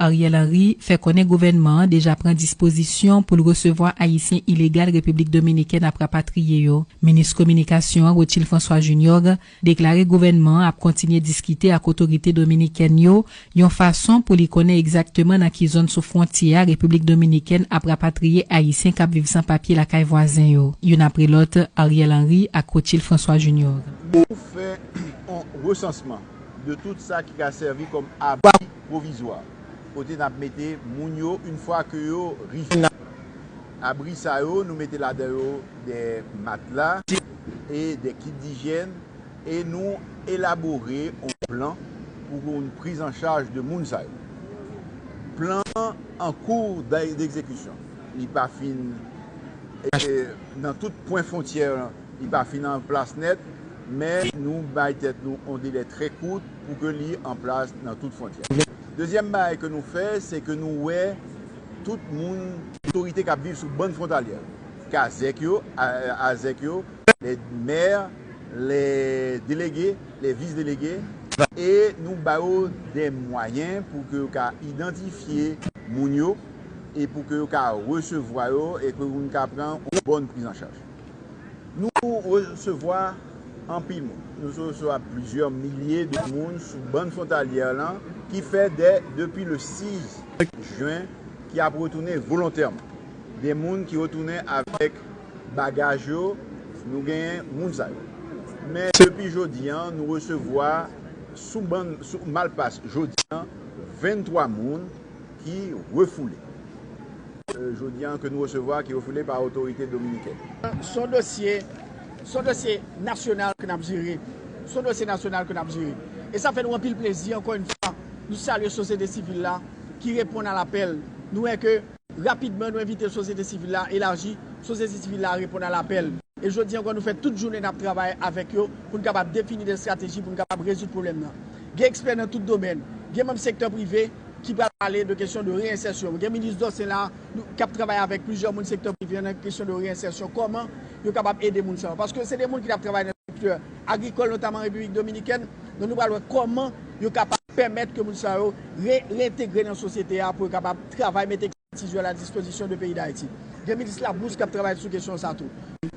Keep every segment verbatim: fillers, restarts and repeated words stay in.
Ariel Henry fè konnen gouvènman an deja pran dispozisyon pou l resevwa Ayisyen ilegal Repiblik Dominikèn ap rapatriye yo. Minis kominikasyon an, Rotchild François Junior, deklare gouvènman an ap kontinye diskite ak otorite dominikèn yo yon fason pou li konnen egzakteman nan ki zòn sou fwontyè a Repiblik Dominikèn ap rapatriye Ayisyen k ap viv san papye lakay vwazen yo. Youn apre lòt, Ariel Henry ak Rotchild François Junior. Nou fè yon resansman de tout sa ki ka sèvi kòm abri pwovizwa, kote n ap mete moun yo yon fwa ke yo rive. Abri sa yo, nou mete ladan yo de matla e de kit dijyèn, e nou elabore yon plan pou yon priz an chaj de moun sa yo. Plan an kou d'egzekisyon. Li pa fin, e, nan tout pwen fwontyè, li pa fin an plas nèt, men nou bay tèt nou yon delè trè kout pou ke li an plas nan tout fwontyè. Dezyèm bagay ke nou fè, se ke nou wè tout moun, otorite k ap viv sou bann fwontalyè, kazèk yo, a-, azèk yo, lè mè, lè delege, lè vis delege, e nou ba yo de mwayen pou ke yo ka idantifye moun yo, e pou ke yo ka resevwa yo, e ke moun ka pran yon bòn priz an chaj. Nou resevwa anpil moun. Nou resevwa plizyè milye de moun sou bann fwontalyè lan, ki fè de, depi le sis jen, ki ap retounen volontèman. De moun ki retounen avèk bagaj yo, nou genyen moun sa yo. Men depi jodi an, nou resevwa sou bann, sou malpas jodi an, venntwa moun ki refoule. E, jodi an ke nou resevwa ki refoule pa otorite dominikèn. Se yon dosye, se yon dosye nasyonal ke n ap jere. Se yon dosye nasyonal ke n ap jere. E sa fè nou anpil plezi, ankò yon fwa, nou salye sosyete sivil la ki reponn a lapèl. Nou wè ke rapidman, nou envite sosyete sivil la elaji, sosyete sivil la reponn a lapèl. E jodi ankò, nou fè tout jounen n ap travay avèk yo pou n kapab defini de estrateji pou n kapab rezoud pwoblèm nan. Gen ekspè nan tout domèn. Gen manm sektè prive ki pral pale de kesyon de reyensèsyon. Gen minis Dorcin la, nou, k ap travay avèk plizyè moun sektè prive nan kesyon de reyensèsyon. Kòman yo kapab ede moun sa yo? Paske se de moun ki t ap travay nan sektè agrikòl, notaman Repiblik Dominikèn. Donk, nou pral wè kòman yo kapab pèmèt ke moun sa yo re-, reyentegre nan sosyete a pou yo kapab travay, mete ti zye a la dispozisyon de peyi Dayiti. Gen minis Labous k ap travay sou kesyon sa tou.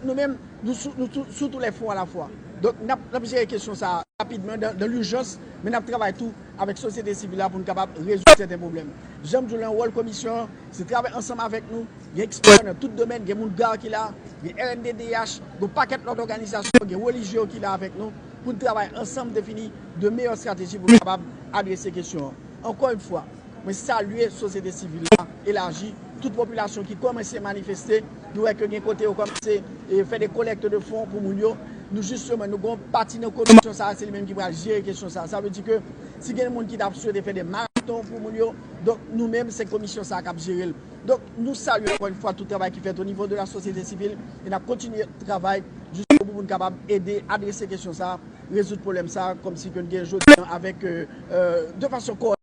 Nou menm, nou sou, nou tou, sou tou lè fwon alafwa. Donk, n ap, n ap jere kesyon sa a rapidman, dan, dan lijans, men n ap travay tou avèk sosyete sivil la pou n kapab rezoud sèten pwoblèm. Jan m di w lan, wòl komisyon an, se travay ansanm avèk nou. Gen ekspè nan tout domèn, gen moun GARR ki la, gen R N D D H, gen yon pakèt lòt òganizasyon, gen relijye yo ki la avèk nou, pou n travay ansanm, defini de meyè estrateji pou n kapab adrese kesyon an. Ankò yon fwa, mwen salye sosyete sivil la, elaji, tout popilasyon ki kòmanse manifeste. Nou wè ke gen kote yo kòmanse, e, fè de kolèkt de fon pou moun yo. Nou, jisteman, nou gen yon pati nan komisyon sa a, se li menm ki pral jere kesyon sa a. Sa vle di ke si gen moun ki t ap swete fè de maraton pou moun yo, donk, nou menm, se komisyon sa a k ap jere l. Donk, nou salye ankò yon fwa tout travay ki fèt o nivo de la sosyete sivil, e n ap kontinye travay jiskobou pou n kapab ede adrese kesyon sa a, rezoud pwoblèm sa a, kòmsi ke n gen jodi an avèk, e, e, de fason kòrèk.